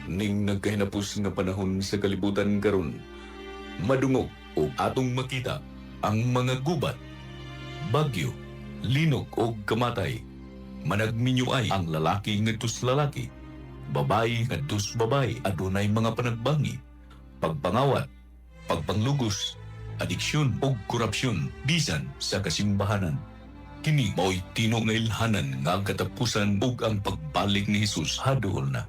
Ning nagkahinapos nga panahon sa kalibutan karon, madungog o atong makita ang mga gubat, bagyo, linog o kamatay. Managminyuay ang lalaki ngadto sa lalaki, babayi ngadto sa babayi, adunay mga panagbangi, pagpangawat, pagpanglugos, adiksyon o korupsyon bisan sa kasimbahanan. Kini mao'y tinuod nga ilhanan nga ang katapusan ug ang pagbalik ni Hesus haduol na.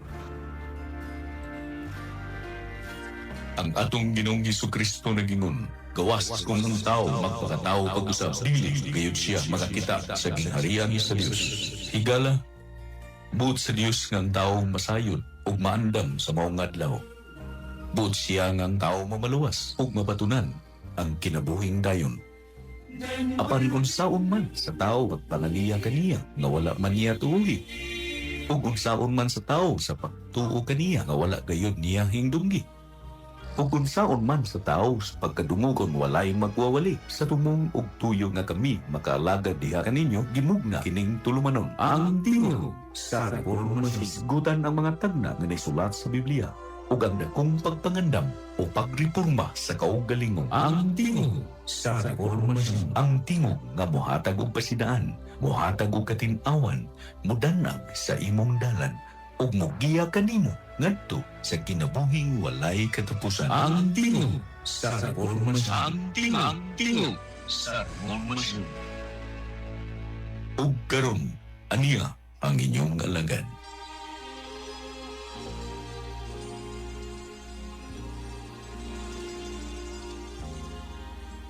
Ang atong Ginoong Kristo nagingon, gawas kung ang tao magpakatao pag-usab, dili gayud siya makakita sa gingharian sa Dios. Higala, buot sa Dios nga ang tao masayod ug maandam sa maong adlaw. Buot siya nga ang tao mamaluwas ug mabatunan ang kinabuhing dayon. Apan unsaon man sa tao pagpangaliya kaniya nga wala man niya tuuhi, ug unsaon man sa tao sa pagtuo kaniya nga wala gayud niya hingdunggi, ug unsaon man sa tao sa pagkadungog kon walay magwawali. Sa tumong og tuyo nga kami makaalagad diha kaninyo, gimugna kining tulumanon, Ang Tingog sa Reformasyon. Hisgutan ang mga tagna nga naisulat sa Biblia ug ang dakong pagpangandam o pagreporma sa kaugalingon. Ang Tingog sa Reformasyon. Ang tingog nga mohatag og pasidaan, mohatag og katin-awan, mudanag sa imong dalan ug mogiya kanimo ngadto sa kinabuhing walay katapusan. Ang Tingog sa Reformasyon. Ang Tingog, Ang Tingog sa Reformasyon. Ug karon, aniya ang inyong alagad.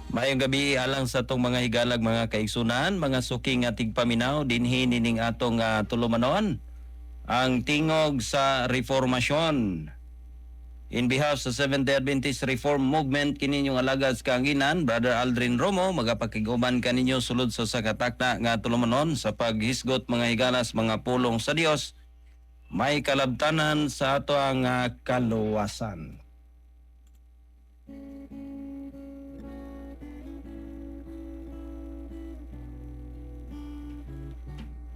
Maayong gabi alang sa atong mga higalag, mga kaigsunan, mga suki nga tigpaminaw dinhi nining atong tulumanon, Ang Tingog sa Reformasyon. In behalf sa Seventh-day Adventist Reform Movement, kini inyong alagad sa kahanginan, Brother Aldrin Romo, magapakig-uban kaninyo sulod sa katakna nga tulumanon sa paghisgot, mga higalas, mga pulong sa Dios may kalabtanan sa ato ang kaluwasan.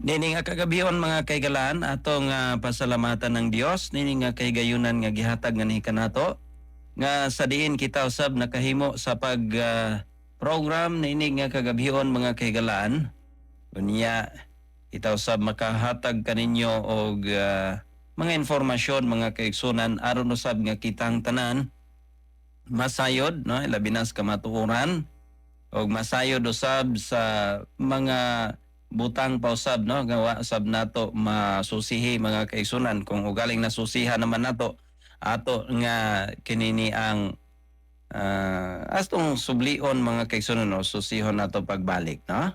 Nini nga kagabihon, mga kaigalaan, atong pasalamatan ng Dios nini nga kahigayunan nga gihatag nga kanato nga sa diin kita usab nakahimo sa pag program niini nga kagabihon, mga kahigalaan. Unya kita usab makahatag kaninyo og mga informasyon, mga kaigsunan, aron usab nga kitang tanan masayod, no, labi na sa kamatuoran og masayod usab sa mga butang pausab, no, nga wa usab nato masusihi, mga kaigsunan. Kung ugaling nasusihan naman nato, ato nga kinini ang astong sublion, mga kaigsunan, no, susihon nato pagbalik, no.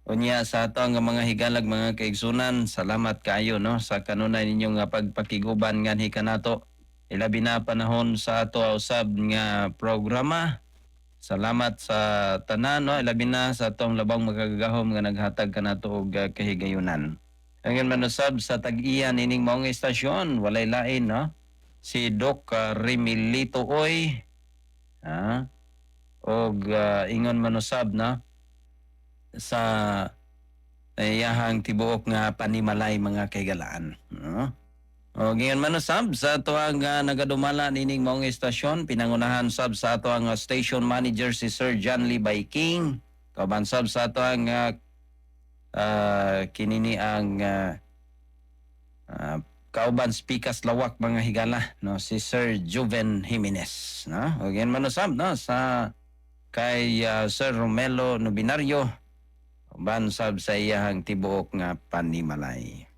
Unya sa ato ang mga higalag, mga kaigsunan, salamat kaayo, no, sa kanunay ninyo nga pagpakiguban nganhi kanato, ilabi na panahon sa ato usab nga programa. Salamat sa tanan, no, ilabi na sa atong labang makagagahom nga naghatag kanato og kahigayunan. Ingon man usab sa tag-iya nining maong estasyon, walay lain, no, si Doc Remilito Oy, ha, og ingon man usab, no, sa iyahang tibuok nga panimalay, mga kaigalaan, no. O ingon man usab sa ato ang nagadumala nining maong estasyon, pinangunahan sab sa ato ang station manager, si Sir John Lee King. Kauban sab sa ato ang kinini ang kauban speakers lawak, mga higala, no, si Sir Juven Jimenez, no. O ingon man usab, no, sa kay Sir Romelo Nobinario, kauban sab sa iyahang tibuok nga panimalay.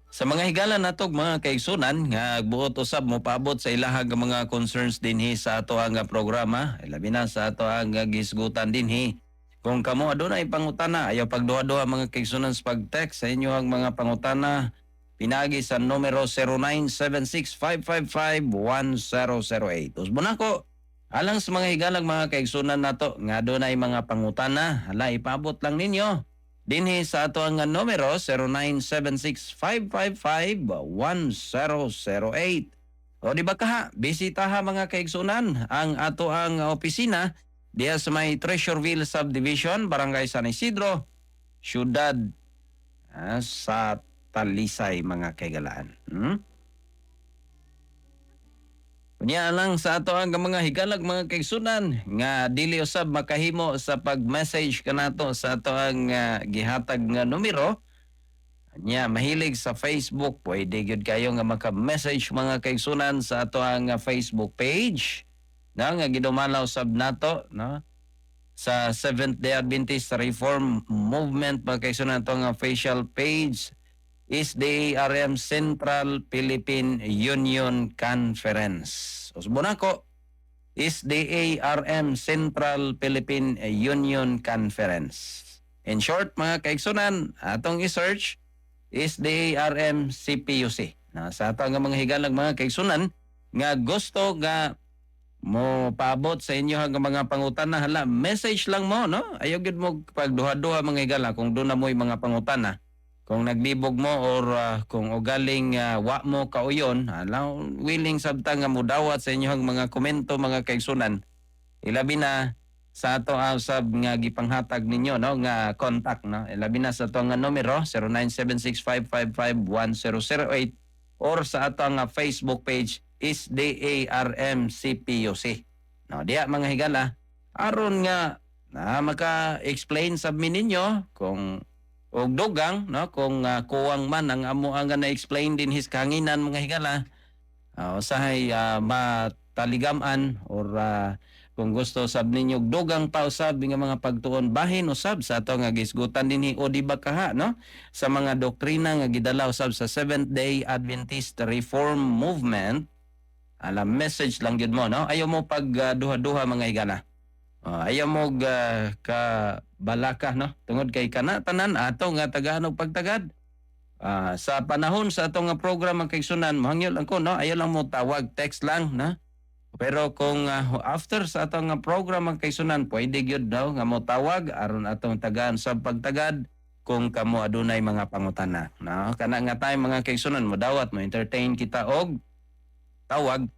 Sa mga higala natog, mga kaigsunan, nga buot usab mo paabot sa ilahang mga concerns dinhi sa ato ang programa, labi na sa ato ang gisgutan dinhi. Kung kamo adunay pangutana, ayaw pagduha-duha, mga kaigsunan, sa pag-text sa inyo ang mga pangutana pinagi sa numero 0976-555-1008. Usbon ako, alang sa mga higalag, mga kaigsunan nato nga adunay mga pangutana, hala, ipaabot lang ninyo dinhi sa ato ang numero 0976-555-1008. O di ba kaha, bisitaha, mga kaigsunan, ang ato ang opisina diya sa may Treasureville Subdivision, Barangay San Isidro, Siyudad sa Talisay, mga kaigalaan. Unya lang sa ato ang mga higalag, mga kaigsunan, nga dili usab makahimo sa pag-message kanato sa ato ang gihatag nga numero. Nya mahilig sa Facebook, pwede gyud kayo nga maka-message, mga kaigsunan, sa ato ang Facebook page na nga gidumalaw sab nato, no, sa Seventh Day Adventist Reform Movement, mga kaigsunan. Ato ang official page is the ARM Central Philippine Union Conference. Usbon ako, is the ARM Central Philippine Union Conference. In short, mga kaigsunan, atong i-search is the ARM CPUC. Na sa ato ang mga higalag, mga kaigsunan, nga gusto nga mo paabot sa inyo ang mga pangutana, hala, message lang mo, no? Ayaw gyud mo pagduha-duha, mga higala, kung doon na mo'y mga pangutana, kung naglibog mo or kung ugaling wa mo kauyon, hala, willing sabta nga mudawat sa inyong mga komento, mga kaigsunan, ilabi na sa ato usab nga gipanghatag ninyo, no, nga contact, no, ilabi na sa ato nga numero 0976-555-1008 or sa ato nga Facebook page is DARMCPUC, no. Diya, mga higala, aron nga na maka-explain sa mi ninyo kung og dugang, no, kung kuwang man ang amo ang na-explain din his kahanginan, mga higala, usahay mataligaman or kung gusto sab ninyo og dugang pa usab nga mga pagtuon bahin usab sa ato nga gisgutan dinhi o di ba kaha, no, sa mga doktrina nga gidala usab sa Seventh Day Adventist Reform Movement, ala, message lang gyud mo, no? Ayaw mo pag duha-duha, mga higala. Ayaw mo ka balaka, no, tungod kay kana tanan ato nga tagaan og pagtagad. Sa panahon sa atong nga program, ang kaigsunan, mohangyo lang ko, no, ayaw lang mo tawag, text lang, no? Pero kung after sa atong nga program, ang kaigsunan, pwede gyud daw nga mo tawag aron atong tagaan sa pagtagad kung kamo adunay mga pangutana, no? Kana nga tayo, mga kaigsunan, mo dawat, mo entertain kita og tawag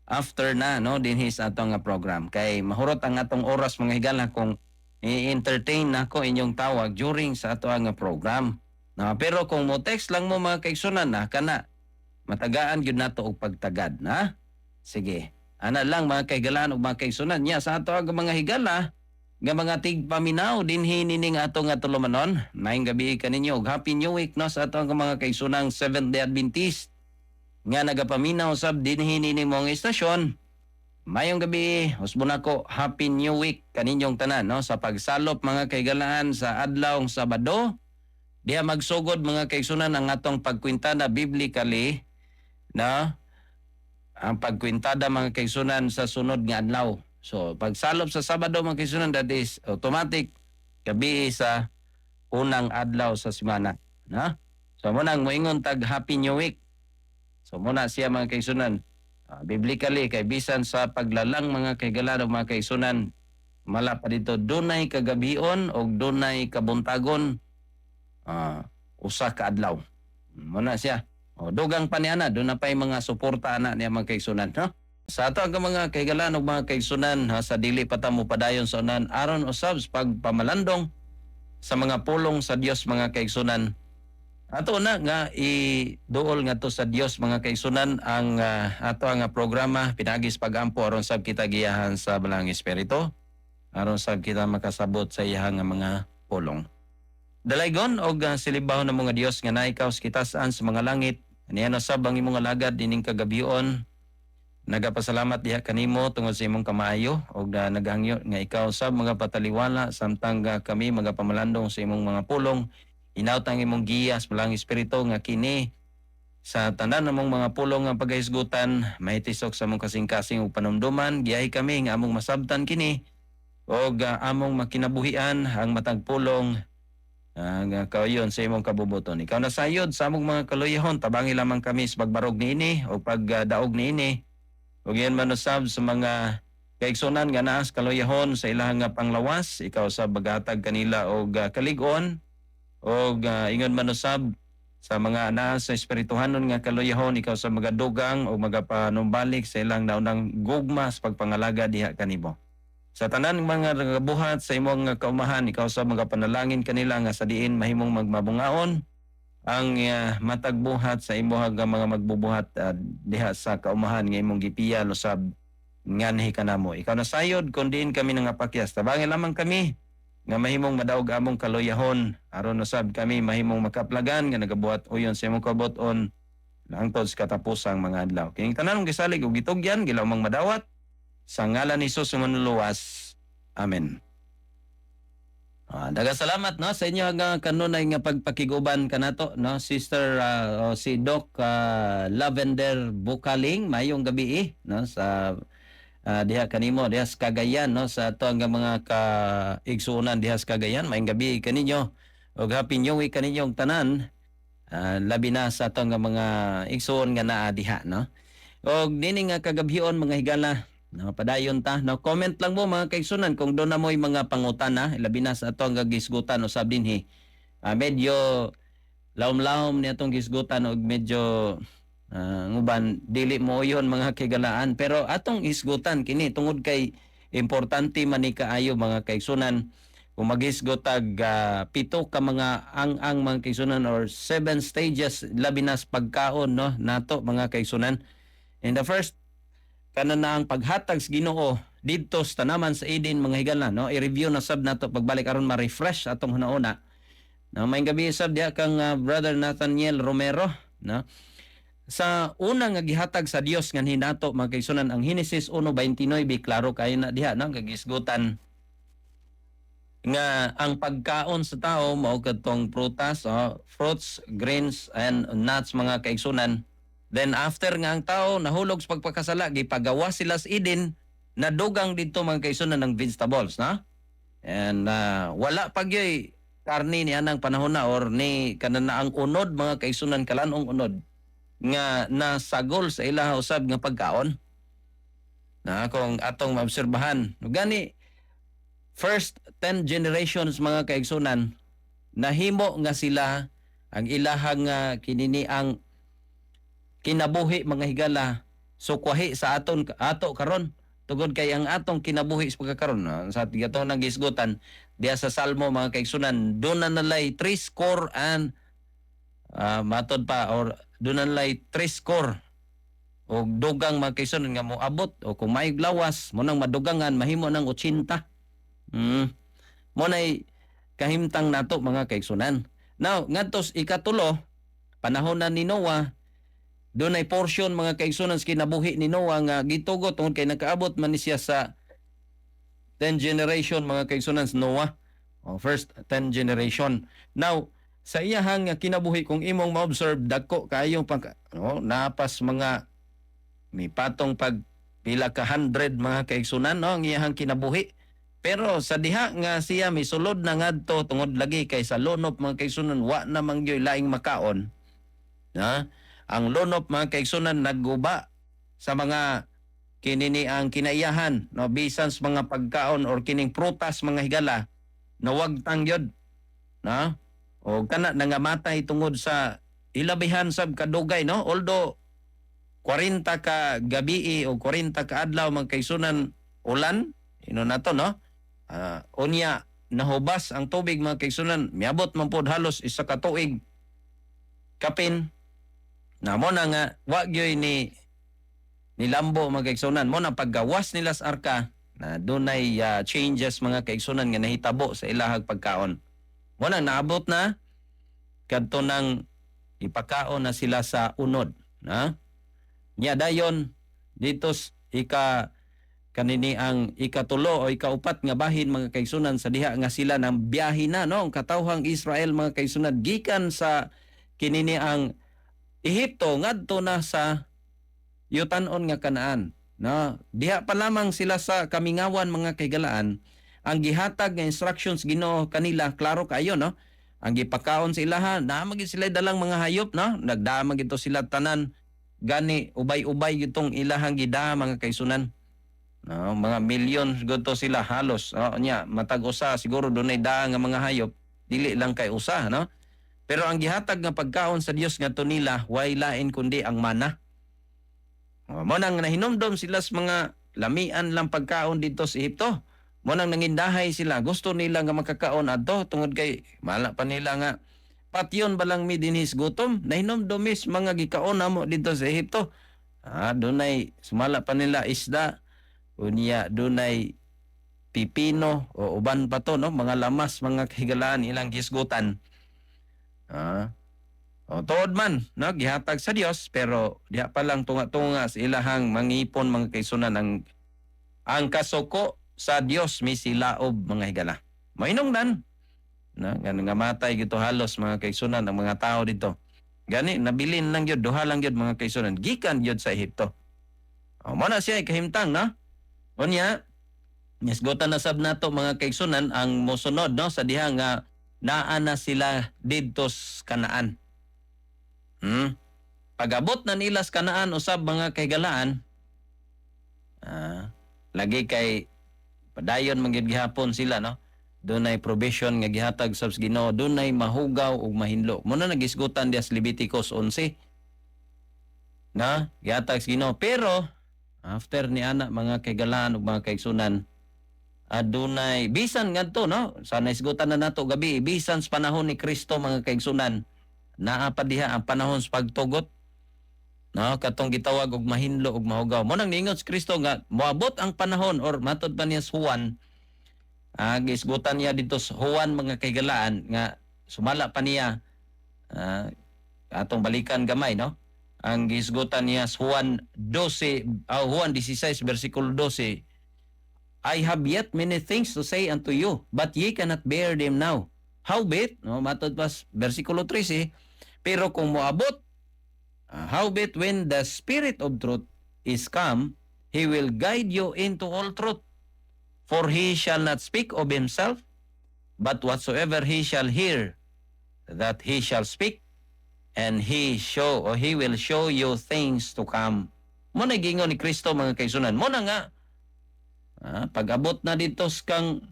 after na, no, dinhi sa atong nga program kay mahurot ang atong oras, mga higala, kung i-entertain nako inyong tawag during sa ato nga program, no? Pero kung mo text lang mo, mga kaigsunan, na kana matagaan gyud nato og pagtagad na. Sige, ana lang, mga kaigalaan ug mga kaigsunan. Nya sa ato ang mga higala nga mga tigpaminaw dinhi nining ato nga tulumanon, maayong gabi kaninyo ug Happy New Week, no, sa ato ang mga kaigsunang Seventh Day Adventist nga nagapaminaw sab dinhi nining mong istasyon. Mayong gabi, usbon ako, Happy New Week kaninyong tanan, no, sa pagsalop, mga kaigalaan, sa adlawng Sabado. Diha magsugod, mga kaigsunan, ang atong pagkwintada biblically, na ang pagkwintada, mga kaigsunan, sa sunod nga adlaw. So pagsalop sa Sabado, mga kaigsunan, that is automatic gabi sa unang adlaw sa semana, no? So mao nang moingon tag Happy New Week. So muna siya, mga kaigsunan. Biblically kay bisan sa paglalang, mga kahigalaan o mga kaigsunan, mala pa dito dunay kagabion og dunay kabuntagon, usa ka adlaw. Muna siya. O dugang pa niya na, doon na pa'y mga suporta ana niya, mga kaigsunan, no? Sa ato ang mga kahigalaan og mga kaigsunan, ha, sa dili pa ta mo padayon sa unan aron usab sa pagpamalandong sa mga pulong sa Dios, mga kaigsunan. Ato na nga iduol ngadto sa Dios, mga kaigsunan, ang ato ang programa pinaagi sa pagampo aron sab kita giyahan sa Balaang Espiritu, aron sab kita makasabot sa iyang nga mga pulong. Dalaygon og silibahon ng mga Dios nga naikaw sa kitasan sa mga langit, niya sab ang imong alagad ining kagabion nagapasalamat diha kanimo tungod sa imong kamaayo og naghangyo nga ikaw sab mga pataliwala samtang kami magapamalandong sa imong mga pulong. Inawt ang imong giya sa Balaang Espiritu nga kini sa tanan namong mga pulong nga pagahisgutan mahitisok sa among kasing-kasing ug panumduman. Giyahi kami nga among masabtan kini og among makinabuhian ang matag pulong nga kauyon sa imong kabubuton. Ikaw na sayod sa among mga kaluyahon, tabangi lamang kami sa pagbarog niini o pagdaog niini. Ug yan man usab sa mga kaigsunan nga naa sa kaluyahon sa ilahang nga panglawas, ikaw sa bagatag kanila og kalig-on og ingon man usab sa mga naa sa espirituhanon nga kaluyahon, ikaw sa magadugang o magapanumbalik sa ilang naunang gugma sa pagpangalaga diha kanimo. Sa tanan mga nagabuhat sa imong kaumahan, ikaw sa mga panalangin kanila nga sa diin mahimong magmabungaon Ang matag buhat sa imuha nga mga magbubuhat diha sa kaumahan nga imong gipiyan usab nganhi kanamo. Ikaw na sayod kung diin kami nangapakyas. Tabangi lamang kami nga mahimong madaog among kaluyahon aron usab kami mahimong makaplagan nga nagabuhat uyon sa imong kabot-on hangtod sa katapusang mga adlaw. Kining tanan gisalig ug gitugyan gilawmang madawat sa ngalan ni Jesus nga Manluluwas. Amen. Daghang salamat, no, sa inyo nga kanunay nga pagpakiguban kanato, no, Sister o si Doc Lavender Bukaling, mayong gabi eh, no, sa diha kanimo diha sa Cagayan, no, sa ato nga mga kaigsuonan diha sa Cagayan, mayong gabi kaninyo ug Happy New Week kaninyong tanan, labi na sa ato nga mga igsuon nga naa diha, no. Og nini nga kagabhion, mga higala, no, padayon ta, no. Comment lang mo, mga kaigsunan, kung duna mo'y mga pangutana labi na sa ato nga gisgutan usab dinhi. Medyo lawom-lawom ni atong gisgutan og medyo nguban dili mo uyon, mga kigalaan, pero atong hisgutan kini tungod kay importante man ni kaayo, mga kaigsunan, kung maghisgot tag pito ka mga ang-ang, mga kaigsunan, or seven stages labi na sa pagkaon, no, nato, mga kaigsunan. In the first kana na ang paghatag sa Ginoo didto sa tanaman sa Eden, mga higala, no. I-review na sab nato pagbalik aron ma-refresh atong hunauna, no. May gabi sab diha kang Brother Nathaniel Romero, no. Sa una nga gihatag sa Dios nga hinato, mga kaigsunan, ang Genesis 1:29, klaro kayo na diha, no, gagisgutan nga ang pagkaon sa tao mao kadtong prutas, oh, fruits, grains and nuts, mga kaigsunan. Then after nga ang tao nahulog sa pagpakasala, gipagawa sila sa Eden, nadugang dito, mga kaigsunan, ng vegetables, no? And wala pa gyoy karni ni anang panahon na or ni kanana ang unod, mga kaigsunan, kalanong unod nga nasagol sa ilaha usab nga pagkaon. Na kung atong maobserbahan. Gani first 10 generations, mga kaigsunan, nahimo nga sila ang ilahang kinini ang kinabuhi, mga higala, sukwahi sa aton ato karon tungod kay ang atong kinabuhi sa pagkakaron, no, sa ato nang gisgutan diha sa Salmo, mga kaigsunan, duna nalay three score and matod pa or duna nalay three score o dugang, mga kaigsunan, nga moabot o kung may lawas mo nang madugangan mahimo ng 80. Mo nay kahimtang nato, mga kaigsunan. Now ngadto sa ikatulo, panahon na ni Noah, dunay portion, mga kaigsunan, sa kinabuhi ni Noah nga gitugot tungod kay nakaabot man ni siya sa 10 generation, mga kaigsunan, sa Noah. O, first 10 generation. Now, sa iyahang nga kinabuhi, kung imong ma-observe, dagko kaayong pag no, napas mga mipatong pag pila ka hundred, mga kaigsunan, no, ang iyahang kinabuhi. Pero sa diha nga siya misulod na ngadto tungod lagi kay sa lonop, mga kaigsunan, wa na man gyoy laing makaon. Na ang lonop, mga kaigsunan, nagguba sa mga kinini ang kinaiyahan, no, bisan sa mga pagkaon or kining prutas, mga higala, nawagtang gyud na o kana nangamatay tungod sa ilabihan sab kadugay, no. Although 40 ka gabi o 40 ka adlaw, mga kaigsunan, ulan ino na to, no. Unya nahubas ang tubig, mga kaigsunan, miabot man pod halos isa ka tuig kapin na. Mo na nga wa gyoy ni nilambo, mga kaigsunan. Mo na paggawas nila sa arka na dunay changes, mga kaigsunan, nga nahitabo sa ilahag pagkaon. Mo na naabot na kadto nang ipakaon na sila sa unod na. Nya dayon dito ika kanini ang ikatulo o ikaupat nga bahin, mga kaigsunan, sa diha nga sila nang biyahe na, no, ang katawhang Israel, mga kaigsunan, gikan sa kinini ang Ehipto ngadto na sa yutanon nga Kanaan, no. Diha pa lamang sila sa kamingawan, mga kahigalaan, ang gihatag nga instructions Ginoo kanila klaro kaayo, no. Ang gipakaon sa ilaha naa man gid sila dalang mga hayop, no. Nagdaa man gid to sila tanan, gani ubay-ubay gitong ilahang gidaa, mga kaigsunan, no. Mga milyon gud to sila halos, no. Nya matag usa siguro dunay daa nga mga hayop, dili lang kay usa, no. Pero ang gihatag nga pagkaon sa Dios ngadto nila way lain kundi ang mana. O, mo nang nahinumdom sila sa mga lamian lang pagkaon dito sa Ehipto. Mo nang nangindahay sila, gusto nila nga makakaon adto tungod kay mala pa nila nga Patyon ba lang mi dinhi sa gutom? Nahinomdom mi sa mga gikaon namo didto sa Ehipto. Dunay sumala pa nila isda, unya dunay pipino o uban pa to, no, mga lamas, mga kahigalaan, ilang gisgutan. O, tuod man, no, gihatag sa Dios, pero diha pa lang tunga-tunga sa ilahang mangipon, mga kaigsuonan, ang kasuko sa Dios misilaob, mga higala. Mainungdan na nga nga matay gito halos, mga kaigsuonan, ang mga tao dito. Gani nabilin lang gyud duha lang gyud, mga kaigsuonan, gikan gyud sa Ehipto. O, mo na siya kahimtang, no? Unya, nisgutan na sab nato, mga kaigsuonan, ang mosunod, no, sa diha nga naa na sila didto sa Kanaan. Pagabot na nila sa Kanaan usab, mga kahigalaan, lagi kay padayon man gyud gihapon sila, no? Dunay provision nga gihatag sa Ginoo, dunay mahugaw ug mahinlo. Mo na nagisgutan diya sa Leviticus 11. Na gihatag sa Ginoo, pero after ni ana, mga kahigalaan ug mga kaigsuonan, adunay bisan ngadto, no, sa naisgutan na nato gabi, bisan sa panahon ni Kristo, mga kaigsuonan, naa pa diha ang panahon sa pagtugot, no, katong gitawag og mahinlo ug mahugaw. Mo nang niingon si Kristo nga moabot ang panahon, or matod pa niya sa Juan, gisgutan niya dito sa Juan, mga kahigalaan, nga sumala pa niya, atong balikan gamay, no, ang gisgutan niya sa Juan 12, Juan 16 versikulo 12, "I have yet many things to say unto you, but ye cannot bear them now. Howbeit," no, matod pa sa versikulo 13, pero kung moabot, "howbeit when the Spirit of truth is come, he will guide you into all truth. For he shall not speak of himself, but whatsoever he shall hear, that he shall speak, and he show or he will show you things to come." Mo na gingon ni Kristo, mga kaigsuonan. Mo na nga pag-abot na dito sa kang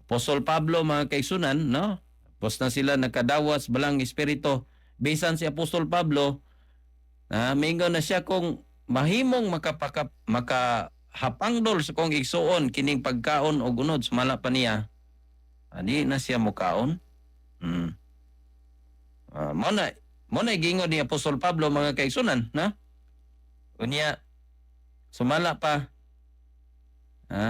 Apostol Pablo, mga kaigsuonan, no? Pos na sila nakadawas Balaang Espiritu. Bisan si Apostol Pablo, mingon na siya, "Kung mahimong makapaka, makahapangdol sa kong igsuon kining pagkaon og unod," sumala pa niya, adi na siya mukaon. Mo na gingon ni Apostol Pablo, mga kaigsuonan, na? Unya sumala pa,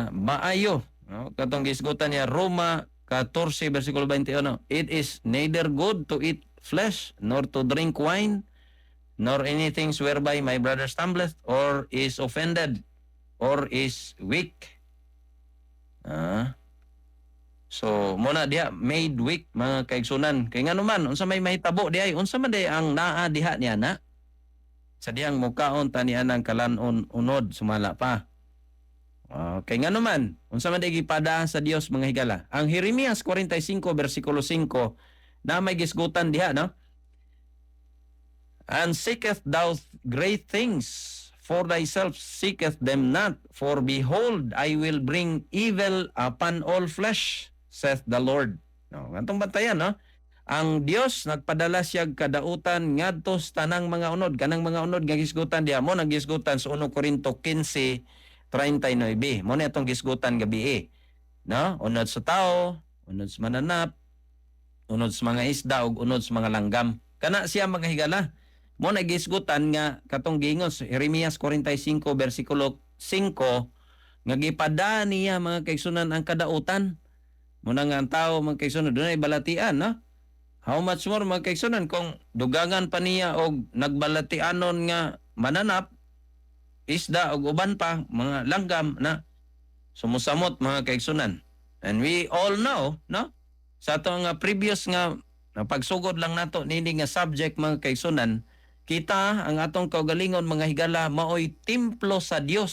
maayo, no? Katong gisgutan niya Roma 14 versikulo 21, "It is neither good to eat flesh nor to drink wine nor anything whereby my brother stumbleth or is offended or is weak." So muna diha made weak, mga kaigsuonan. Kay ngano man, unsa may mahitabo diay, unsa man diay ang naa diha niya na? Sa dihang mukaon ta niya ng kalanon unod, sumala pa. Kay ngano man, unsa man diay gipada sa Dios, mga higala? Ang Jeremias 45 versikulo 5 na may gisgutan diha, no? "And seeketh thou great things for thyself, seeketh them not, for behold, I will bring evil upon all flesh, saith the Lord." No, atong bantayan, no? Ang Dios nagpadala siya kadautan ngadto sa tanang mga unod, kanang mga unod nga gisgutan diha mo nang gisgutan sa 1 Corinto 15:39. Mo na atong gisgutan gabi eh. No? Unod sa tao, unod sa mananap, unod sa mga isda ug unod sa mga langgam. Kana siya, mga higala. Mo na gisgutan nga katong giingon sa Jeremias 45 versikulo 5 nga gipada niya, mga kaigsuonan, ang kadautan. Muna nga ang tao, mga kaigsuonan, dunay balatian, no? How much more, mga kaigsuonan, kung dugangan pa niya og nagbalatianon nga mananap, isda og uban pa, mga langgam na sumusamot, mga kaigsuonan. And we all know, no? Sa ato nga previous nga na pagsugod lang nato nini nga subject, mga kaigsuonan, kita ang atong kaugalingon, mga higala, maoy templo sa Dios.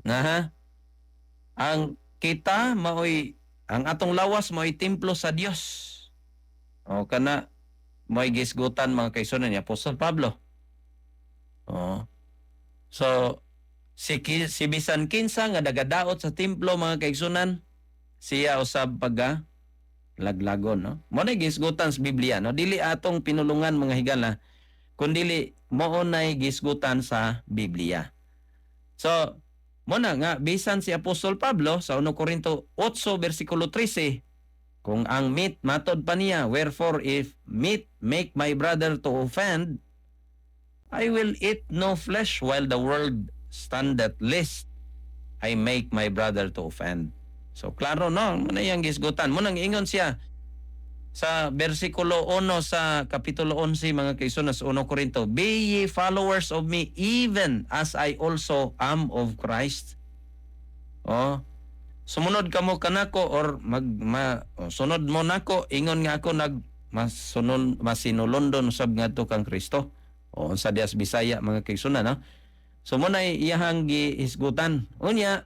Na ha? Ang kita maoy ang atong lawas maoy templo sa Dios. O kana mo'y gisgutan, mga kaigsuonan, ni Apostol Pablo. O. So si bisan kinsa nga nagadaot sa templo, mga kaigsuonan, siya usab pagka laglagon, no? Mo na gisgutan sa Biblia, no? Dili atong pinulungan, mga higala, kundili mao nay gisgutan sa Biblia. So, mo na nga bisan si Apostol Pablo sa 1 Corinto 8 versikulo 13, Kung ang meat, matod pa niya, "Wherefore if meat make my brother to offend, I will eat no flesh while the world standeth, lest I make my brother to offend." So klaro, no, mao na iyang gisgutan. Mao nang ingon siya sa versikulo 1 sa kapitulo 11, mga kaigsuonan, sa 1 Corinto, "Be ye followers of me, even as I also am of Christ." Oh, sumunod kamo kanako or mag ma, oh, sunod mo nako ingon nga ako nag masunod masinulondon usab ngadto kang Kristo. O unsa dias Bisaya, mga kaigsuonan, no? So mao na iyahang gihisgutan. Unya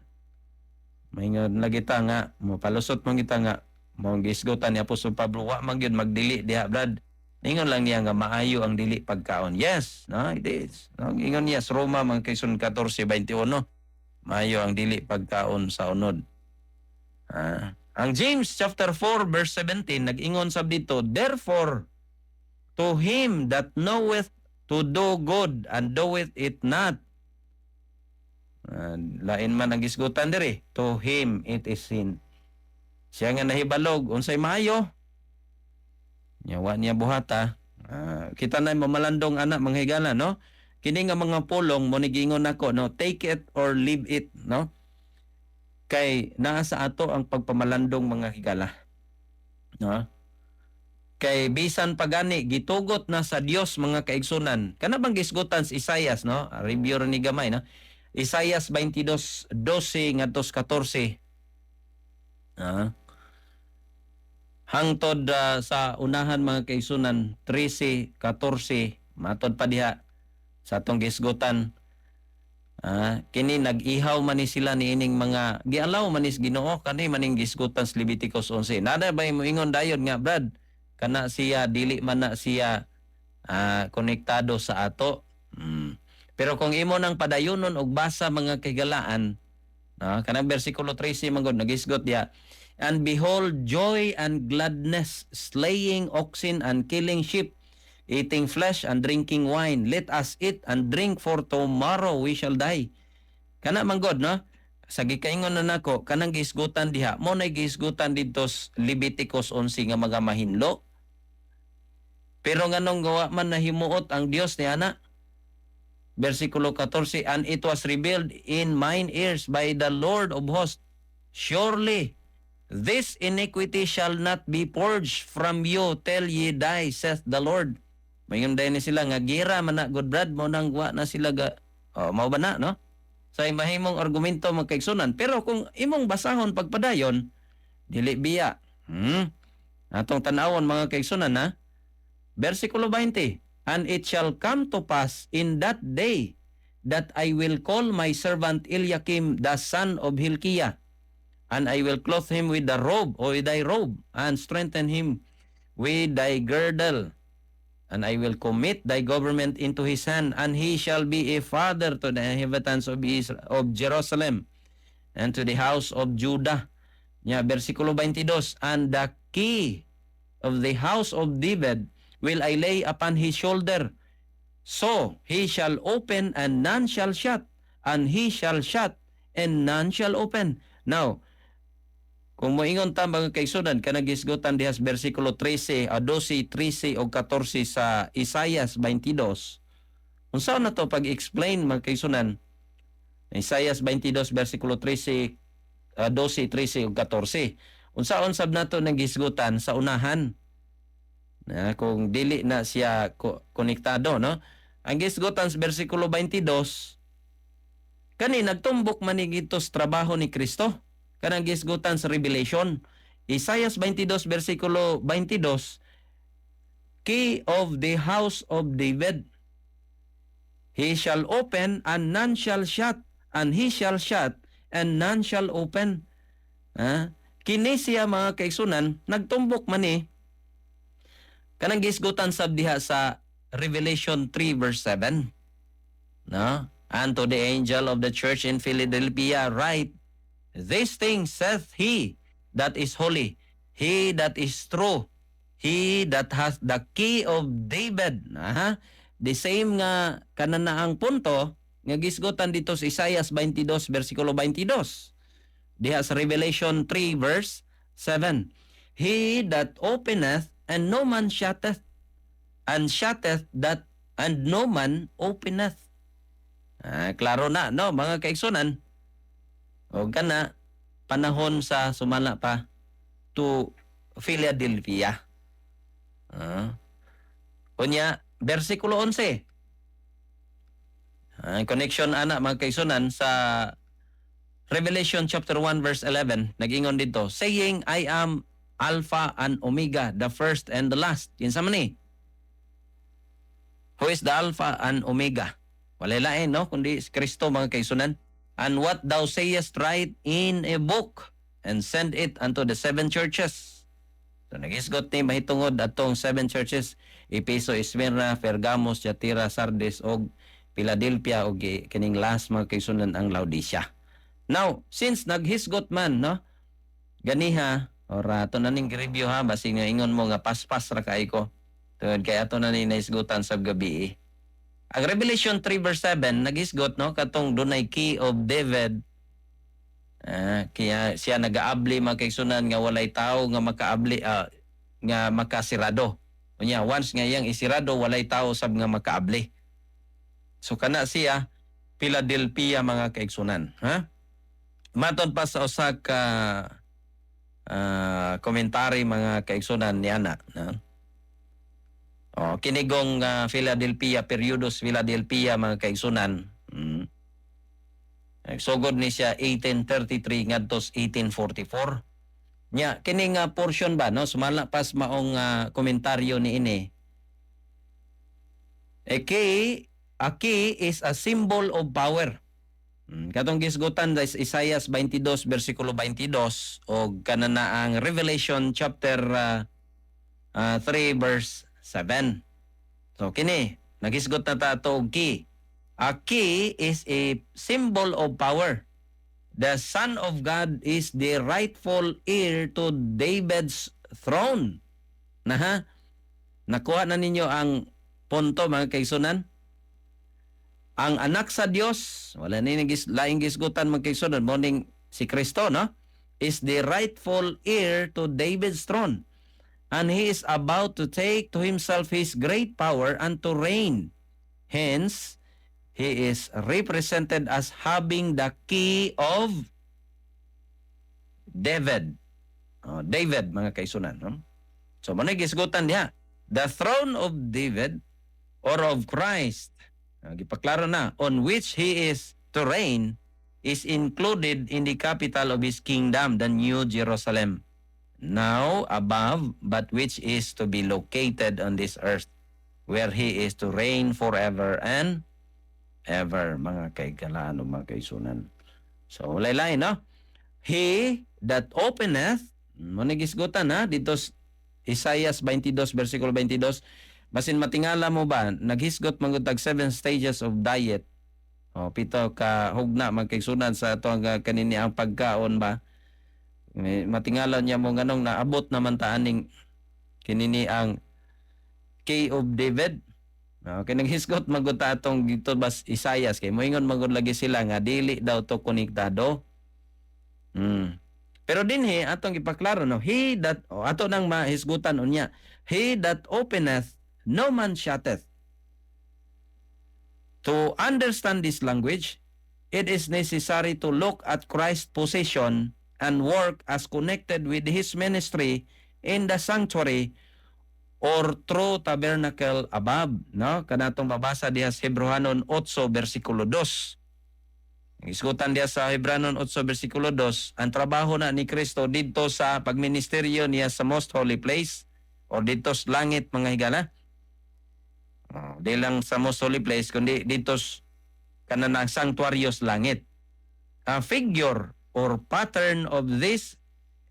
maingon lagi ta nga mopalusot man kita nga mao gihisgutan ni Apostol Pablo, wa man gyud magdili diha, brad. Ingon lang niya nga maayo ang dili pagkaon. Yes, no, it is. No, ingon niya sa Roma, mga kaigsuonan, 14:21. Maayo ang dili pagkaon sa unod. Ah, ang James chapter 4 verse 17 nag-ingon sab dito, "Therefore to him that knoweth to do good and doeth it not," lain man ang gisgutan diri, "to him it is sin." Siya nga nahibalog unsay maayo nya wa niya buhata. Kita na mamalandong ana, mga higala, no? Kini nga mga pulong mao ni giingon nako, no, take it or leave it, no? Kay naa sa ato ang pagpamalandong, mga higala, no? Kay bisan pagani gitugot na sa Dios, mga kaigsunan, kana bang gisgutan sa Isayas, no? Review ra ni gamay, no? Isayas 22:12 ngadto 14. Hangtod sa unahan, mga kaigsunan, 13, 14, matod pa diha sa atong gisgutan. Kini nag-ihaw man ni sila ni ining mga gialaw man ni Ginoo kani maning gisgutan sa Leviticus 11. Nada ba mo ingon dayon nga, "Brad, kana siya dili man na siya konektado sa ato"? Pero kung imo nang padayonon og basa, mga kahigalaan, no, kanang bersikulo 13 man gud nagisgot diya, "And behold joy and gladness, slaying oxen and killing sheep, eating flesh and drinking wine. Let us eat and drink, for tomorrow we shall die." Kana man god, no? Sa gikaingon na nako, kanang gisgutan diha, mao nay gisgutan didto sa Leviticus 11 nga mga mahinlo. Pero nganong gawa man nahimuot ang Dios ni ana? Versikulo 14, "And it was revealed in mine ears by the Lord of hosts, surely this iniquity shall not be purged from you till ye die, saith the Lord." Mayon din ni sila nga gira man na good, brad, mao nang wa na sila ga, oh, mao ba na, no? Sa mahimong argumento, mga kaigsunan. Pero kung imong basahon pagpadayon, dili biya. Atong tan-awon, mga kaigsunan, ha. Versikulo 20, "And it shall come to pass in that day that I will call my servant Eliakim the son of Hilkiah, and I will clothe him with the robe or with thy robe, and strengthen him with thy girdle. And I will commit thy government into his hand, and he shall be a father to the inhabitants of Jerusalem and to the house of Judah." Nya, versikulo 22, "And the key of the house of David will I lay upon his shoulder. So he shall open and none shall shut, and he shall shut and none shall open." Now, kung moingon ta, mga kaigsunan, kanang gisgutan diha sa versikulo 13, 12, 13 o 14 sa Isayas 22. Unsa na to pag-explain, mga kaigsunan? Isayas 22 versikulo 13, 12, 13 ug 14. Unsaon sab nato nang gisgutan sa unahan? Na kung dili na siya konektado, no? Ang gisgutan sa versikulo 22 kani nagtumbok man ni sa trabaho ni Kristo. Kanang gisgutan sa Revelation. Isaias 22 versikulo 22, key of the house of David. "He shall open and none shall shut, and he shall shut and none shall open." Ha? Kini siya, mga kaigsunan, nagtumbok man ni kanang gisgutan sab diha sa Revelation 3 verse 7. No? "And to the angel of the church in Philadelphia write, This thing saith he that is holy, he that is true, he that hath the key of David." Aha. The same nga kananaang punto nga gisgutan dito sa Isaias 22 versikulo 22. Diha sa Revelation 3 verse 7. He that openeth and no man shutteth, and shutteth that and no man openeth. Ah, klaro na, no, mga kaigsunan? O kana panahon sa sumala pa to Philadelphia. Ah. Unya, versikulo 11. Ah, connection ana, mga kaigsunan, sa Revelation chapter 1 verse 11, nagingon dito, saying, "I am Alpha and Omega, the first and the last." Kinsa man ni? Who is the Alpha and Omega? Walay lain, no, kundi si Kristo, mga kaigsunan. "And what thou sayest write in a book and send it unto the seven churches." So nagisgot ni mahitungod atong seven churches: Epeso, Smyrna, Pergamos, Thyatira, Sardis og Philadelphia og kining last, mga kaigsunan, ang Laodicea. Now, since naghisgot man, no, ganiha or ato na ning review ha, basig nga ingon mo nga paspas ra kay ko. Tungod kay ato na ni nahisgutan sa gabi. Ang Revelation 3 verse 7 naghisgot, no, katong dunay key of David. Ah, kaya siya nagaabli, mga kaigsunan, nga walay tao nga makaabli, nga makasirado. Unya once nga iyang isirado, walay tao sab nga makaabli. So kana siya Philadelphia, mga kaigsunan, ha? Maton pa sa usa ka komentary, mga kaigsunan, niana, no? Oh, kinigong Philadelphia, periodos Philadelphia, mga kaigsunan. Sugod ni siya 1833 ngadto 1844. Nya kini nga portion ba, no, sumala pas maong komentaryo ni ini. A key is a symbol of power. Katong gisgutan sa Isaiah 22 versikulo 22 o kana ang Revelation chapter 3 verse 7. So kini nagisgot na ta ato og key. A key is a symbol of power. The Son of God is the rightful heir to David's throne. Na ha? Nakuha na ninyo ang punto, mga kaigsunan? Ang anak sa Dios, wala ni laing gisgutan, mga kaigsunan, morning si Kristo, no? Is the rightful heir to David's throne. And he is about to take to himself his great power and to reign. Hence, he is represented as having the key of David. Oh, David, mga kaigsunan. No? So, mao gisgutan niya. The throne of David or of Christ, gipaklaro na, on which he is to reign, is included in the capital of his kingdom, the New Jerusalem, now above, but which is to be located on this earth, where he is to reign forever and ever, mga kaigalaan o mga kaigsunan. So, walay, no? He that openeth, mao gisgutan ha, dito Isaiah 22, versikulo 22, basin matingala mo ba, naghisgot man gud tag seven stages of diet. O, pito ka hugna, mga kaigsunan, sa ato ang kanini ang pagkaon ba. May matingala niya mo nganong naabot naman ta aning kinini ang key of David. No, kay naghisgot man gud ta atong dito bas Isaias kay moingon man gud lagi sila nga dili daw to konektado. Pero dinhi atong ipaklaro, no, he that, oh, ato nang mahisgutan unya. He that openeth, no man shutteth. To understand this language, it is necessary to look at Christ's position and work as connected with his ministry in the sanctuary or true tabernacle above, no? Kanatong mabasa diha sa Hebrehanon 8 bersikulo 2. Ang isgutan diha sa Hebrehanon 8 bersikulo 2, ang trabaho na ni Kristo didto sa pagministeryo niya sa most holy place or didto sa langit, mga higala. Oh, di lang sa most holy place kundi didto kanan ang sanctuaryo sa langit. A figure or pattern of this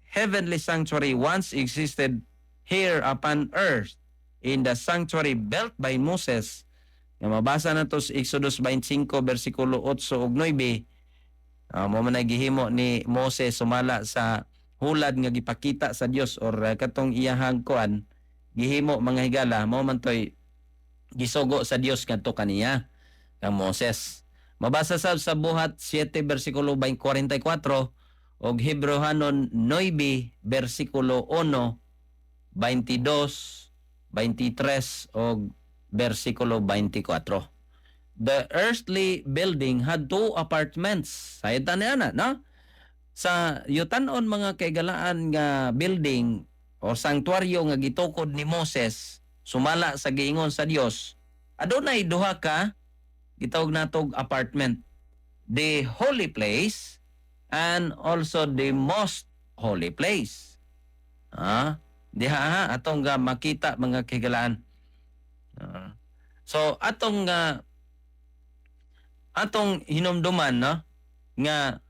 heavenly sanctuary once existed here upon earth in the sanctuary built by Moses nga mabasa na to sa Exodus 25 bersikulo 8 ug 9. Mao man ay gihimo ni Moses sumala sa hulad nga gipakita sa Dios or katong iyahang kuan gihimo, mga higala, mao man toy gisugo sa Dios ngadto kaniya kang Moses. Mabasa sab sa Buhat 7 bersikulo 44. Og Hebreohanon 9 bersikulo 1, 22, 23 og bersikulo 24. The earthly building had two apartments. Sayod ta niya na, no? Sa yutanon, mga kaigalaan, nga building o sanktuaryo nga gitukod ni Moses sumala sa giingon sa Dios, adunay duha ka gitawag natog apartment. The holy place and also the most holy place. Ah, diha ha, atong nga makita, mga kahigalaan. Ah. So atong hinumduman, no, nga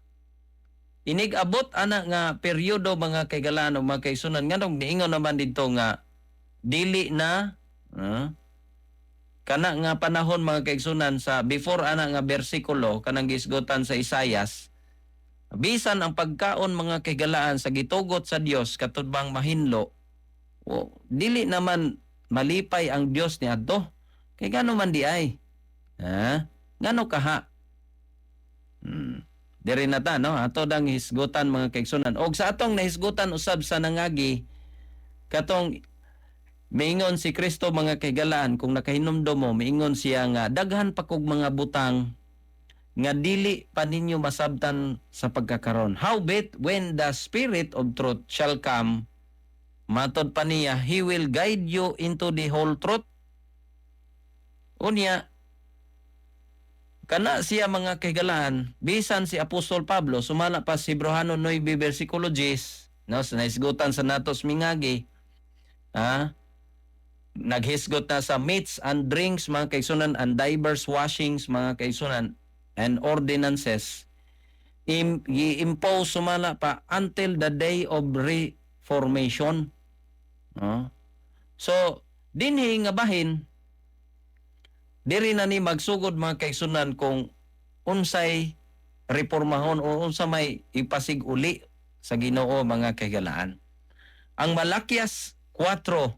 inig-abot ana nga peryodo, mga kaigalaan o mga kaigsuonan, nganong niingon naman didto nga dili na kana nga panahon, mga kaigsuonan, sa before ana nga bersikulo kanang gisgutan sa Isayas, bisan ang pagkaon, mga kahigalaan, sa gitugot sa Dios katud bang mahinlo o, dili naman malipay ang Dios niadto. Kay ngano man di ay, ha, ngano kaha? Diri na ta, no, ato dang hisgutan, mga kaigsuonan. Og sa atong nahisgutan usab sa nangagi, katong miingon si Kristo, mga kahigalaan, kung nakahinumdom mo, miingon siya nga daghan pa kog mga butang nga dili pa ninyo masabtan sa pagkakaron. Howbeit, when the Spirit of truth shall come, matod pa niya, He will guide you into the whole truth. Unya, kana siya, mga kahigalaan, bisan si Apostol Pablo, sumala pa si Hebreohanon 9 versikulo 10, no, sa nahisgutan sa natos mingagi, ha, naghisgot na sa meats and drinks, mga kaigsuonan, and divers washings, mga kaigsuonan, and ordinances i-impose sumala pa until the day of reformation, no? So dinhi nga bahin, diri na ni magsugod, mga kaigsuonan, kung unsay reformahon o unsa may ipasig-uli sa Ginoo, mga kahigalaan. Ang Malakias 4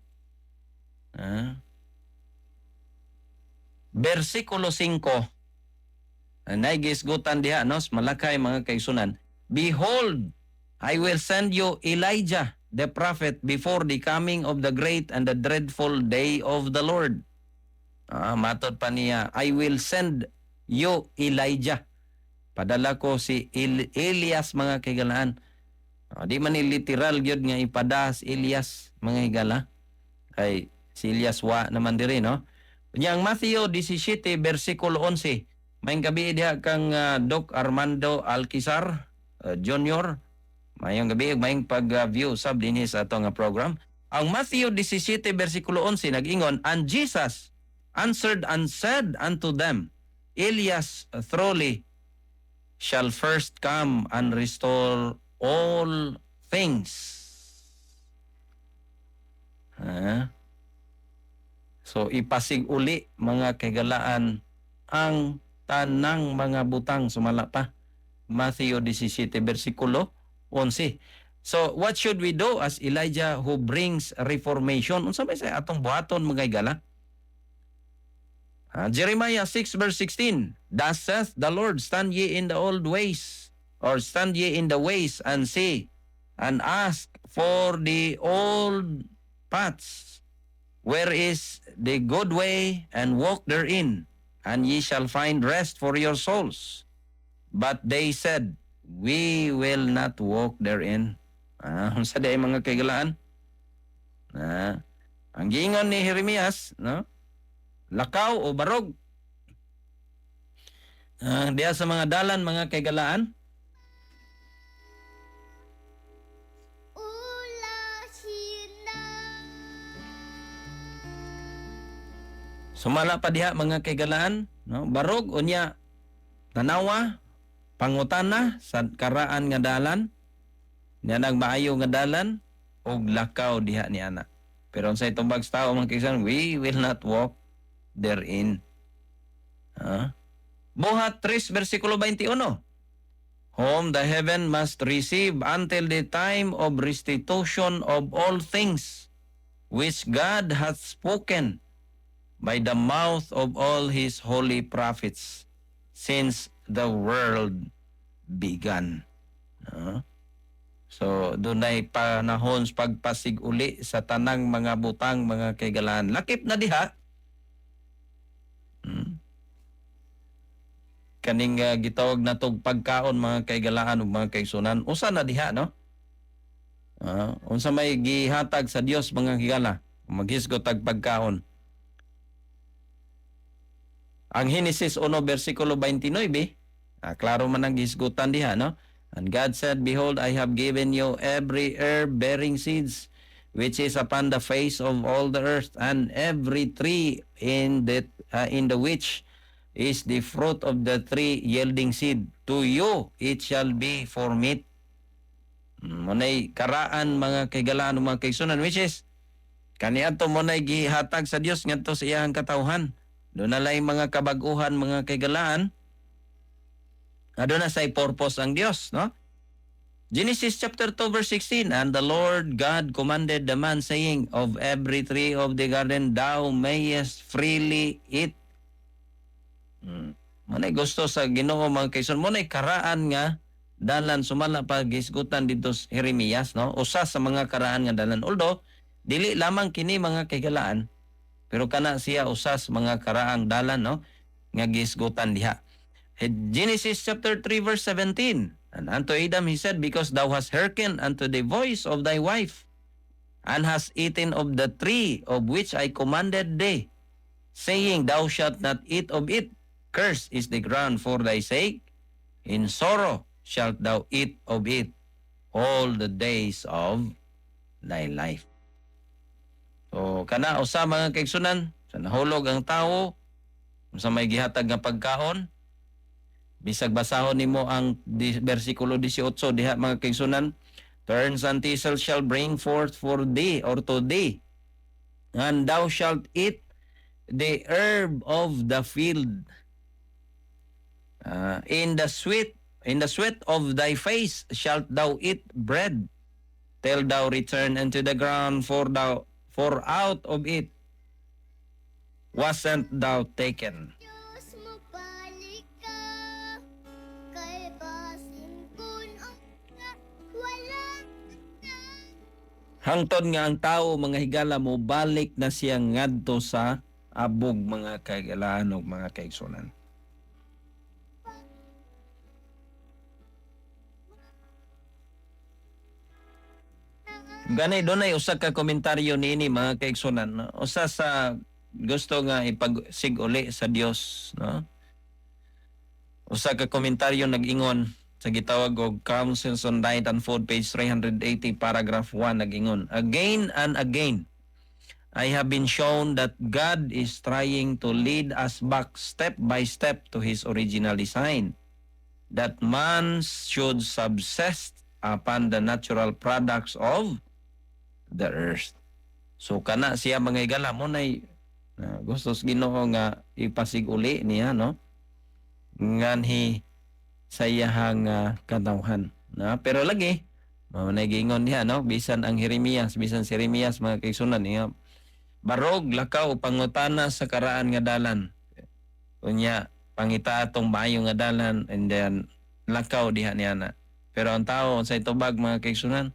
bersikulo 5, nagisgutan diha, no, sa Malakay, mga kaigsuonan. "Behold, I will send you Elijah the prophet before the coming of the great and the dreadful day of the Lord." Matod pa niya, "I will send you Elijah." Padala ko si Elias, mga kahigalaan. Di man ni literal gyud nga ipada si Elias, mga higala. Kay si Elias wa naman diri, no. Yang Matthew 17 versikulo 11. Maayong gabii diha kang Doc Armando Alquizar Jr. Maayong gabii, maayong pag-view sab dinhi sa ato nga program. Ang Matthew 17 versikulo 11 nag-ingon, "And Jesus answered and said unto them, Elias truly shall first come and restore all things." Ha? So ipasig uli, mga kahigalaan, ang tanang mga butang sumala pa Matthew 17 versikulo 11. So what should we do as Elijah who brings reformation? Unsa may sa atong buhaton, mga higala? Jeremiah 6 verse 16. "Thus saith the Lord, stand ye in the old ways, or stand ye in the ways and see, and ask for the old paths, where is the good way, and walk therein, and ye shall find rest for your souls. But they said, We will not walk therein." Unsa diay, mga kahigalaan? Ang giingon ni Jeremias, no? Lakaw o barog. Diha sa mga dalan, mga kahigalaan, Ulasina. Sumala pa diha, mga kahigalaan, no? Barog unya tanawa, pangutana sa karaan nga dalan, niya maayo nga dalan og lakaw diha ni ana. Pero unsay tubag sa tao, mga kahigalaan? "We will not walk therein." Ha? Buhat 3 versikulo 21. "Whom the heaven must receive until the time of restitution of all things, which God hath spoken by the mouth of all His holy prophets since the world began." No? So dunay panahon sa pagpasiguli sa tanang mga butang, mga kaigalaan. Lakip na diha. Kaning gitawag natog pagkaon, mga kaigalaan ug mga kaigsunan, usa na diha, no? Unsa may gihatag sa Dios, mga higala, maghisgot tag pagkaon? Ang Genesis 1 versikulo 29, klaro man ang gihisgutan diha, no? "And God said, 'Behold, I have given you every herb bearing seeds, which is upon the face of all the earth, and every tree in the which is the fruit of the tree yielding seed. To you it shall be for meat.'" Munay karaan, mga kaigalaan, mga kaigsunan, which is kaniadto mo nay gihatag sa Dios ngadto sa iyang katawhan. Duna lay mga kabaguhan, mga kaigalaan. Aduna say purpose ang Dios, no? Genesis chapter 2 verse 16, "And the Lord God commanded the man, saying, 'Of every tree of the garden thou mayest freely eat.'" Munay gusto sa Ginoo, mga kaigsoon, munay karaan nga dalan sumala pa gihisgutan didto sa Jeremias, no? Usa sa mga karaan nga dalan. Although dili lamang kini, mga kaigalaan, pero kana siya usa sa mga karaang dalan, no, nga gihisgutan diha. Genesis chapter 3 verse 17. "And unto Adam he said, 'Because thou hast hearkened unto the voice of thy wife, and hast eaten of the tree of which I commanded thee, saying, Thou shalt not eat of it, cursed is the ground for thy sake. In sorrow shalt thou eat of it all the days of thy life.'" So kana usa, mga kaigsunan, sa nahulog ang tao sa may gihatag nga pagkaon. Bisag basahon nimo ang versikulo 18 diha, mga kaigsunan, "Thorns and thistles shall bring forth for thee or to thee, and thou shalt eat the herb of the field. In the sweat of thy face shalt thou eat bread, till thou return unto the ground, for out of it wasn't thou taken." Diyos mo balik ka kay basin kun ang wala na. Hangtod nga ang tao, mga higala, mo balik na siya ngadto sa abog, mga kaigalaan ug mga kaigsunan. Gani dunay usa ka komentaryo niini, mga kaigsunan, no? Usa sa gusto nga ipagsiguli sa Dios, no? Usa ka komentaryo nag-ingon sa gitawag og Counsels on Diet and Food, page 380, paragraph 1, nag-ingon, "Again and again I have been shown that God is trying to lead us back step by step to His original design, that man should subsist upon the natural products of the earth." So kana siya, mga higala, mo nay gusto sa Ginoo nga ipasiguli niya, no, nganhi sa iyahang katawhan na. Pero lagi mao nay giingon diha, no, bisan ang Jeremias, bisan si Jeremias, mga kaigsunan niya, barog lakaw pangutana sa karaan nga dalan, unya pangita atong maayo nga dalan and then lakaw diha niya na. Pero ang tao, sa tubag, mga kaigsunan,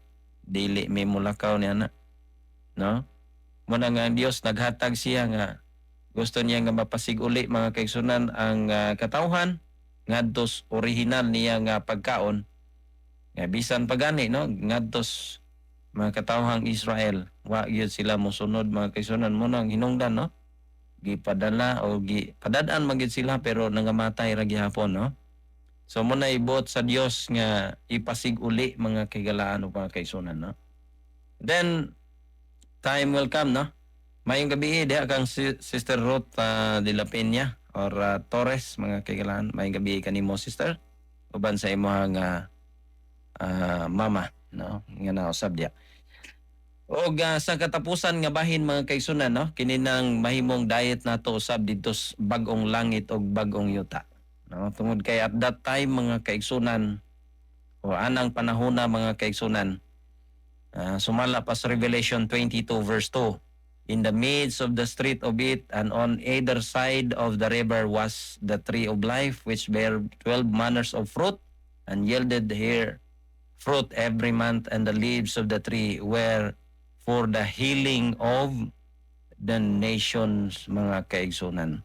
dili may mulakaw niya na, no? Muna nga ang Dios naghatag siya nga gusto niya nga mapasiguli, mga kaigsunan, ang katawhan ngadto sa original niya nga pagkaon, nga bisan pagani, no, ngadto sa mga katawhang Israel, wa gyud sila mosunod, mga kaigsunan. Mo nang hinungdan, no, gipadala o gi padad-an man gyud sila pero nangamatay ra gihapon, no? So mo na ibuot sa Dios nga ipasiguli, mga kaigalaan o mga kaigsunan, no? Then time will come, no? Mayong gabi diha kang Sister Ruth de la Peña or Torres, mga kaigalaan. Mayong gabi kanimo, sister, uban sa imong mama, no, nga nausab diha. Og sa katapusan nga bahin, mga kaigsunan, no, kini nang mahimong diet nato usab didto sa bag-ong langit og bag-ong yuta, no? Tungod kay at that time, mga kaigsunan, o anang panahona, mga kaigsunan, sumala pa sa Revelation 22 verse 2, "In the midst of the street of it and on either side of the river was the tree of life, which bare 12 manners of fruit and yielded her fruit every month, and the leaves of the tree were for the healing of the nations, mga kaigsunan.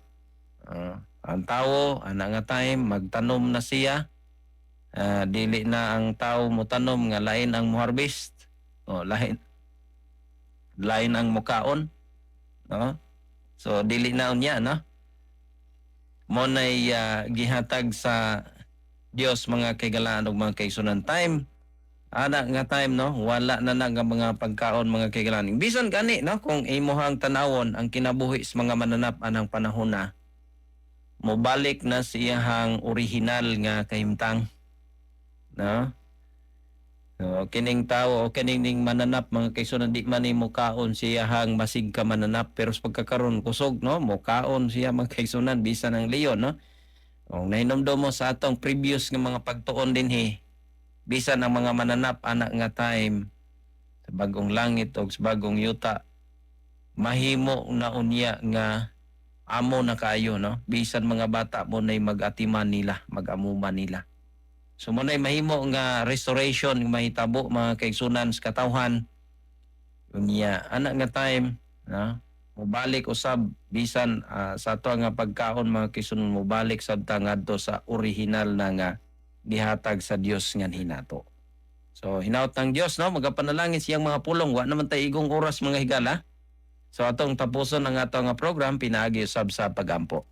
Ang tao ana nga time magtanom na siya. Dili na ang tao motanom nga lain ang mo-harvest o lain lain ang mukaon, no? So dili na unya, no? Mo nay gihatag sa Dios, mga kaigalaan ug mga kaigsunan. Time ana nga time, no, wala na na nga mga pagkaon, mga kaigalaan. Bisan gani, no, kung imuhang tanawon ang kinabuhi sa mga mananap anang panahon na, mobalik na sa iyahang original nga kahimtang, no? So, kining tao o kining ning mananap, mga kaigsunan, di man ni mukaon siyahang masig ka mananap, pero sa pagkakaron kusog, no, mukaon siya, mga kaigsunan, bisan ang leon, no? Kung nahinomdom mo sa atong previous nga mga pagtuon dinhi, bisan ang mga mananap ana nga time sa bagong langit o sa bagong yuta, mahimo na unya nga amo na kaayo, no? Bisan mga bata mo na'y mag-atiman nila, mag-amuman nila. So mo na'y mahimo nga restoration nga mahitabo, mga kaigsunan, sa katawhan. Unya ana nga time, no, mobalik usab bisan sa ato nga pagkaon, mga kaigsunan, mobalik sad ta ngadto sa original na nga gihatag sa Dios nga hinato. So hinaut ng Dios, no, magapanalangin siyang mga pulong. Wa naman tay igong oras, mga higala. So atong tapuson ang ato nga program pinaagi usab sa pagampo.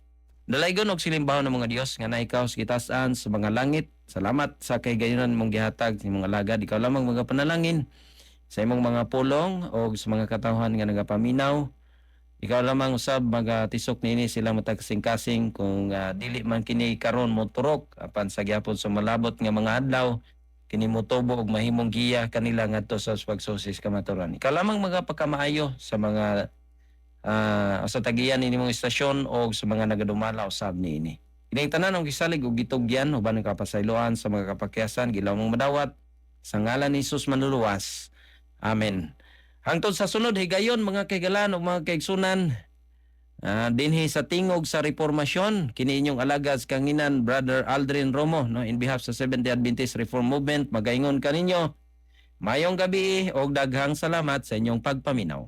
Dalaygon og silimbahon ng mga Dios nga naikaw sa gitasan sa mga langit. Salamat sa kahigayunan mong gihatag sa imong alagad. Ikaw lamang mga panalangin sa imong mga pulong o sa mga katawhan nga nagapaminaw. Ikaw lamang usab magatisok niini sila matag kasing-kasing kung dili man kini karon mo turok, apan sa gyapon sa malabot nga mga adlaw kini motubo og mahimong giya kanila ngadto sa pagsusi sa kamatuoran. Ikaw lamang mga pagkamaayo sa mga sa tagiyan ini mong istasyon o sa mga nagadumala usab niini. Kining tanan ang gisalig og gitugyan uban ang kapasayloan sa mga kapakyasan gilaw mong madawat sa ngalan ni Jesus Manluluwas. Amen. Hangtod sa sunod higayon, mga kaigalan ug mga kaigsunan, dinhi sa Tingog sa Reformasyon, kini inyong alagad sa kanginan, Brother Aldrin Romo, no, in behalf sa Seventh-day Adventist Reform Movement, magaingon kaninyo, mayong gabi og daghang salamat sa inyong pagpaminaw.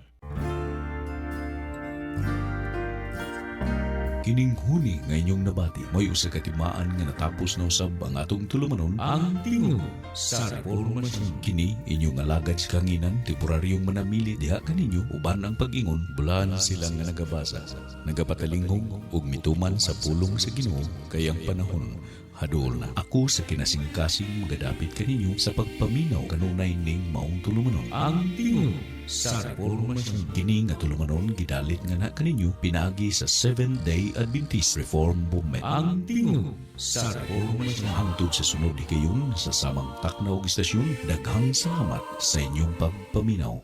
Kining huni nga inyong nabati, may usa ka timaan nga natapos na usab ang atong tulumanon, ang Tingog sa Reformasyon. Kini inyong alagad sa kanginan, temporaryong manamili diha kaninyo uban ang pag-ingon, bulan sila nga nagabasa, nagapatalinghong ug mituman sa pulong sa Ginoo kay ang panahon haduol na. Ako sa kinasingkasing magadapit kaninyo sa pagpaminaw kanunay ning maong tulumanon, ang Tingog sa Reformasyon. Kini nga tulumanon gidalit nga na kaninyo pinaagi sa Seventh Day Adventist Reform Movement. Ang Tingog sa Reformasyon. Hangtod sa sunod higayon sa samang takna og istasyon, daghang salamat sa inyong pagpaminaw.